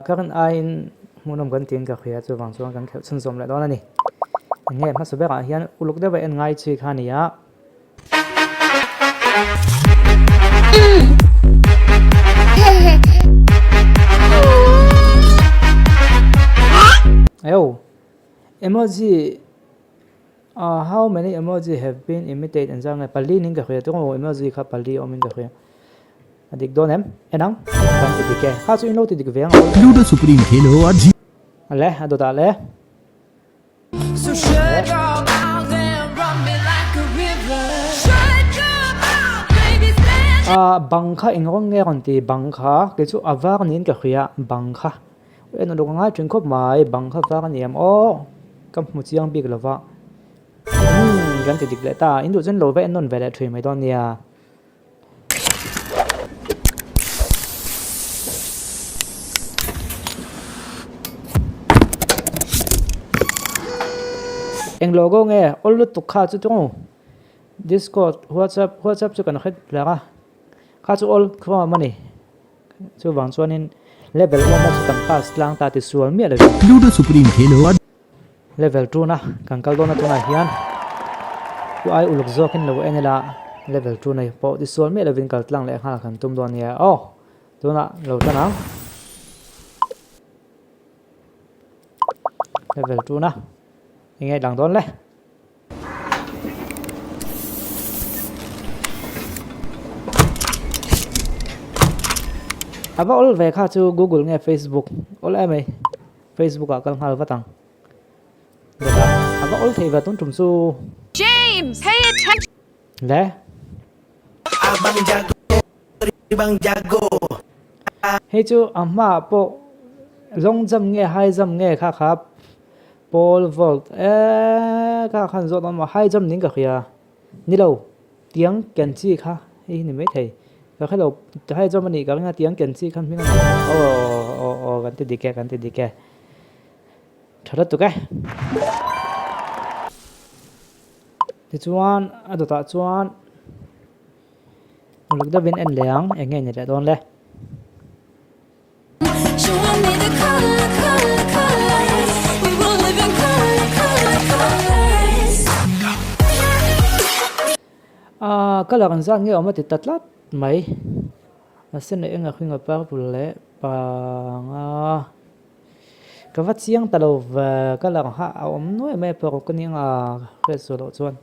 Ka rin aiin hmuhnawm kan tiin ka hria chuvang chuan kan khelh chhunzawm leh dawn a ni. Enge hmasa berah hian uluk deuha en ngai chi kha a ni a. Eo! Emoji How many emoji have been imitate an zar nge pali niin ka hria chu emoji kha pali awmin ka hria a dik dawn em en ang kan ti dik e kha chu in lo ti dik ve ang Ludo Supreme khel a ji. Le a dawtah le. A bang kha eng rawng nge rawn ti bang kha kei chu a var niin ka hria bang kha. En a lung a ngai thin khawp mai, bang kha var a ni em aw, ka hmu chiang bik lo va, umm kan ti dik leh ta, in duh chuan lo va en nawn ve leh thin mai dawn nia. Eng logo nge awl lutuk kha chu tung Discord, WhatsApp, WhatsApp chu kan hret hlek a, kha chu awl khawm a ni. Chuvang chuanin level one a chu kan pass tlang ta ti sual miah lovin. Ludo Supreme khel ho a. Level two na kan kal dawn a tunah hian u ai uluk zawkin lo en ila level two na pawh ti sual miah lovin kal tlang leh nghal kan tum dawn nia aw tunah lo tan ang. Level two na enge dang dawn le. A va awl ve kha chu Google nge Facebook awl em mai Facebook ah kal nghal vat ang dawtah a va awl thei ve tun tum chu James, pay attention. Le. Abang jago bang jago. Hei chu a hmaah pawh long jump nge high jump nge kha kha Pole vault eee kha khan zawt awm a high jump ning ka hria ni lo tiang ken chi kha hei hi ni mai thei ka hre lo high jump a nih ka ring a tiang ken chi kha hming a ni aw aw aw kan ti dik e kan ti dik e tha lutuk e tichuan a dawtah chuan uluk deuhin en leh ang eng nge ni leh dawn le. Aaa colour an zat nge awm a ti ta tlat mai a sen leh eng a hring a purple leh panga ka va chiang ta lo ve colour kha a awm nuai mai a paruk a nia hriat sual loh chuan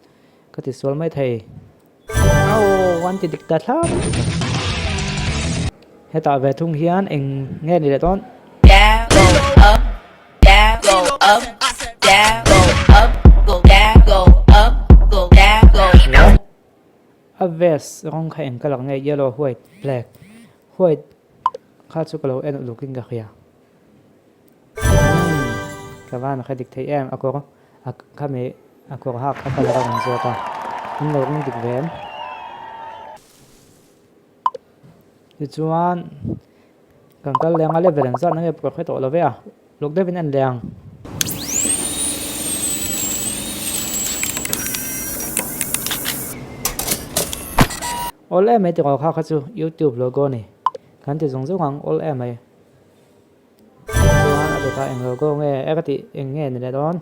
ka ti sual mai thei. Aw an ti dik ta thlap. Hetah ve thung hian eng nge ni leh dawn? A vest rawng kha eng colour nge yellow white black white kha chu ka lo en uluk in ka hria. Umm ka van hre dik thei em a kawr. A khami a kawr hak kha colour a rawn zawt a, an lo ring dik ve em? Tichuan kan kal leng a level an zat na nge ka hre tawh lo ve a, luk deuhin en leng. Awl em mai tiraw kha kha chu youtube logo a ni, kan ti zung zung ang awl em mai. Chuan a dawtah eng logo nge e ka tih eng nge ni leh dawn.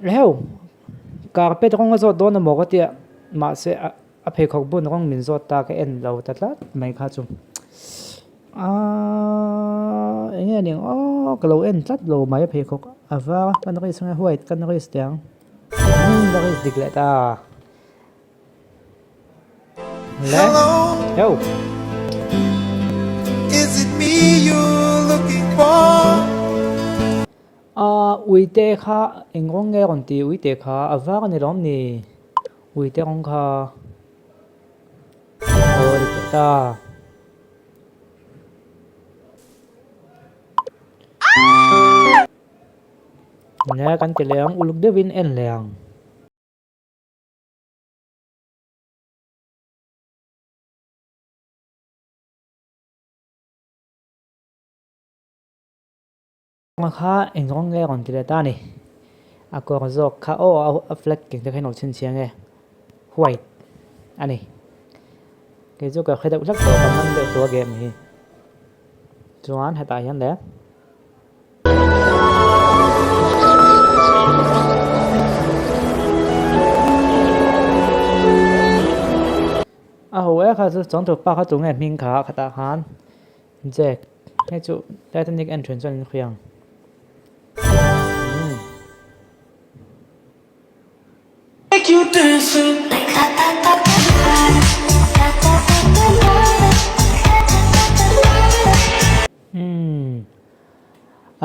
Eheu carpet rawng a zawt dawn a maw ka tia mahse a pheikhawk bun rawng min zawt ta ka en lo ta tlat mai kha chu aaa eng nge ni ang aw ka lo en tlat lo mai a pheikhawk a var a kan risk ang e white kan risk teh ang. Umm dik leh ta. Le. Yo. Is it me you're looking for? A uite kha eng rawng nge rawn ti uite kha a var a ni lawm ni uite rawng kha aw dik leh ta. Nia kan ti leh ang uluk deuhin en leh ang. Kha eng rawng nge rawn ti leh ta a ni. A kawr zawk kha aw a flag keng te kha in lo chhinchhiang e white a ni. Kei chu ka hre deuh hlek tawh ka man deuh tawh a game hi. Chuan hetah hian le. A ho e kha chu chuang tur pa kha tunge hming kha khatah khan Jack hei chu Titanic en then chuan in hria ang. Umm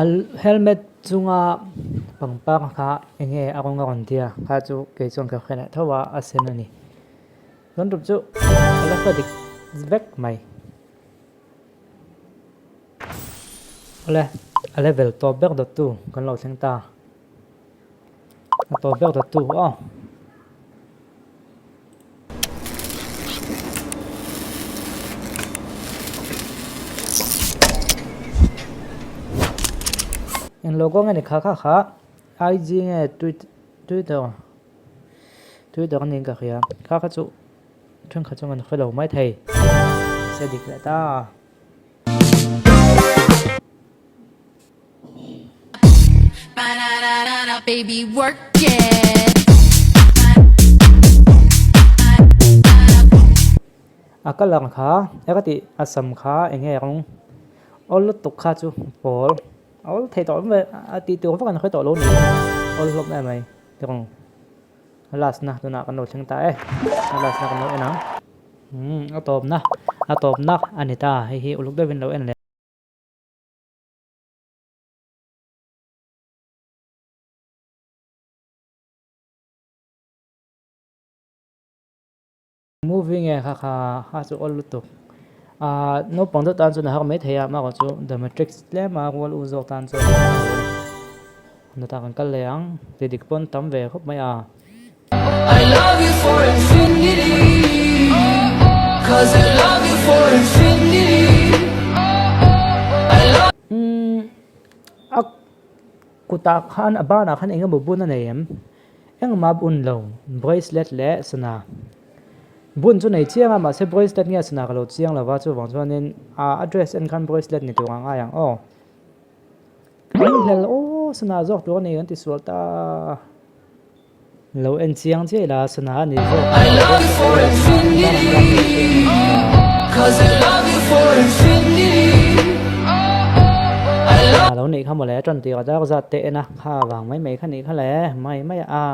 a helmet chunga pangpar kha eng nge a rawng a rawn tia kha chu kei chuan ka hre leh tho a a sen a ni chuan tum chu a la hre dik vek mai awle a level tawp ber dawt tu kan lo thleng ta a tawp ber dawt tu aw. Eng logo nge ni kha kha kha IG nge twitter twitter a niin ka hria kha kha chu thenkhat chuan kan hre lo mai thei se dik leh ta. A colour kha e ka tih a sam kha eng nge rawng awl lutuk kha chu pawl a awl thei tawh mai a tih tur vak an hre tawh lo ni awl hlawm em mai rawng last na tunah kan lo thleng ta e a last na kan lo en ang umm a tawpna a tawpna a ni ta hei hi uluk deuhin lo en leh. Movie nge kha kha kha chu awl lutuk ah naupang deuh tan chuan a har mai thei a amaherawh chu the matrix tlem a rual u zawk tan chuan a har lo a ni hna kan kal leh ang ti dik pawn tam ve khawp mai a. Umm a kutah khan a banah khan eng emaw bun a nei em engmah a bun lo bracelet leh sana bun chu nei chiang a mahse bracelet nge sana ka lo chiang lo va chuvang chuanin ah a dress en khan bracelet ni tur ang ngai ang aw. Enghlel aw sana zawk tur a ni kan ti sual ta. Lo en chiang chiah ila sana a ni zawk a lo nih kha mawle tan tir a dar zat te en a kha vang mai mai kha nih kha le mai mai a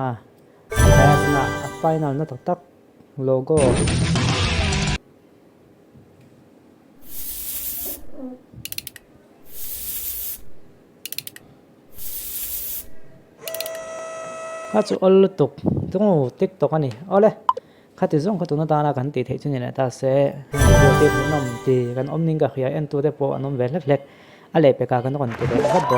tunah a final na tak tak logo. Kha chu awl lutuk tungo tiktok a ni awle khati zawng kha tuna tana kan tih theih chu ni leh ta se heng video te hmuhnawm ti kan awm ning ka hria en tu te pawh an awm ve hlek hlek a lehpekah kan rawn ti leh vat dawn.